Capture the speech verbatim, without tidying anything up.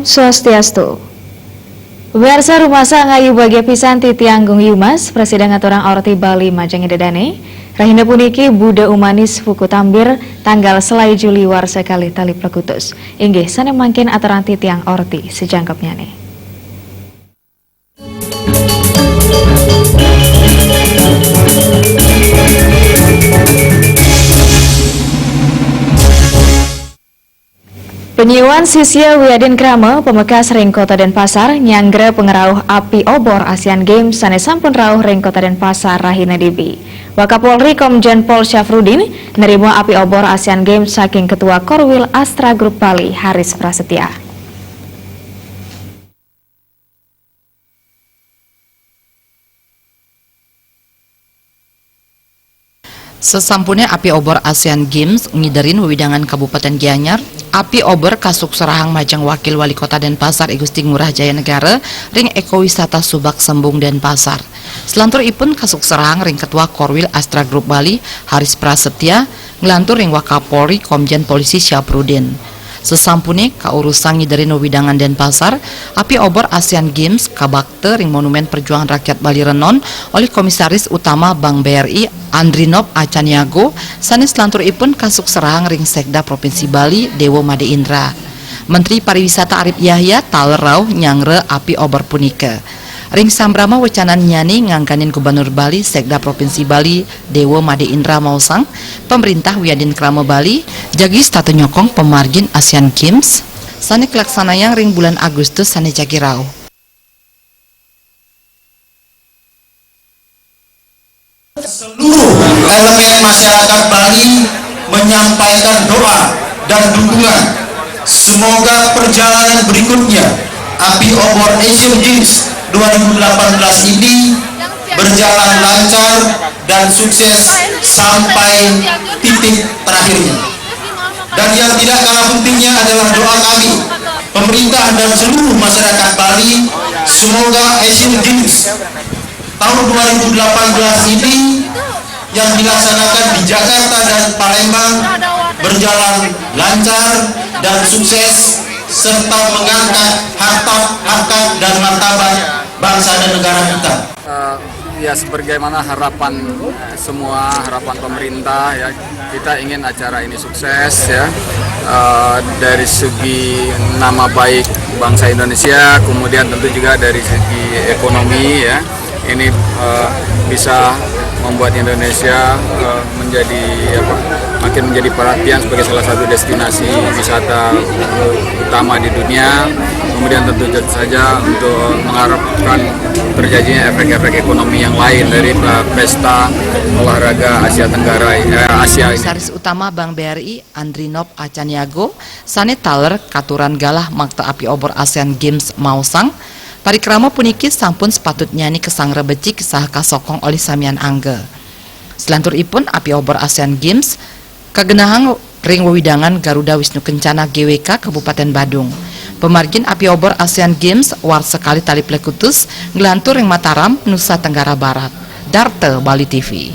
Swastiastu. Warsa rumasa ngayu bagia pisan titiang Gung Yumas, Presiden Ngaturang Orti Bali Majang Idadane, rahina puniki Buda Umanis Fuku Tambir, tanggal selae Juli warsa kalih tali plekutus. Inggih, sane mangkin aturang titiang Orti sejangkepnyane. Penyiuan sisia wiadin krama pamekas ring Kota Denpasar nyanggra pangrauh api obor Asian Games sane sampun rauh ring Kota Denpasar rahina dibi. Wakapolri Komjen Pol Syafrudin nerima api obor Asian Games saking Ketua Korwil Astra Group Bali Haris Prasetya. Sesampune api obor Asian Games ngiderin wewidangan Kabupaten Gianyar, api obor kasukserahang majeng Wakil Wali Kota Denpasar I Gusti Ngurah Jaya Negara ring Ekowisata Subak Sembung Denpasar. Selanturipun kasukserahang ring Ketua Korwil Astra Group Bali Haris Prasetya, nglantur ring Wakapolri Komjen Polisi Syafrudin. Sesampune kaurusang ngiderin wewidangan Denpasar, api obor Asian Games kabakta ring Monumen Perjuangan Rakyat Bali Renon oleh Komisaris Utama Bank B R I Andrinop Acaniago, sane selanturipun kasukserahang ring Sekda Provinsi Bali Dewa Made Indra. Menteri Pariwisata Arif Yahya taler rauh nyanggra api obor punika. Ring sambrama wecanannyane ngangganin Gubernur Bali, Sekda Provinsi Bali, Dewa Made Indra maosang, pamrintah wiadin krama Bali jagi setata nyokong pamargin Asian Games sane kalaksanayang ring bulan Agustus sane jagi rauh. Seluruh elemen masyarakat Bali menyampaikan doa dan dukungan. Semoga perjalanan berikutnya api obor Asian Games dua ribu delapan belas ini berjalan lancar dan sukses sampai titik terakhirnya. Dan yang tidak kalah pentingnya adalah doa kami, pemerintah dan seluruh masyarakat Bali, semoga Asian Games tahun dua ribu delapan belas ini yang dilaksanakan di Jakarta dan Palembang berjalan lancar dan sukses, serta mengangkat harkat, harkat dan martabat bangsa dan negara kita. Eh, ya, sebagaimana harapan, eh, semua, harapan pemerintah, ya, kita ingin acara ini sukses, ya. Eh, dari segi nama baik bangsa Indonesia, kemudian tentu juga dari segi ekonomi, ya. Ini, eh, bisa membuat Indonesia, eh, menjadi, apa, makin menjadi perhatian sebagai salah satu destinasi wisata utama di dunia. Kemudian tentu saja untuk mengharapkan terjadinya efek-efek ekonomi yang lain dari, eh, pesta olahraga Asia Tenggara, eh, Asia ini. Komisaris Utama Bank B R I Andrinop Acaniago sane taler katuran galah makta api obor Asian Games maosang, parikrama puniki sampun sapatutnyane kasanggra becik saha kasokong olih samian angga. Selanturipun api obor Asian Games kagenahang ring wewidangan Garuda Wisnu Kencana G W K Kabupaten Badung. Pamargin api obor Asian Games warsa kalih tali plekutus nglantur ring Mataram, Nusa Tenggara Barat. Darta Bali T V.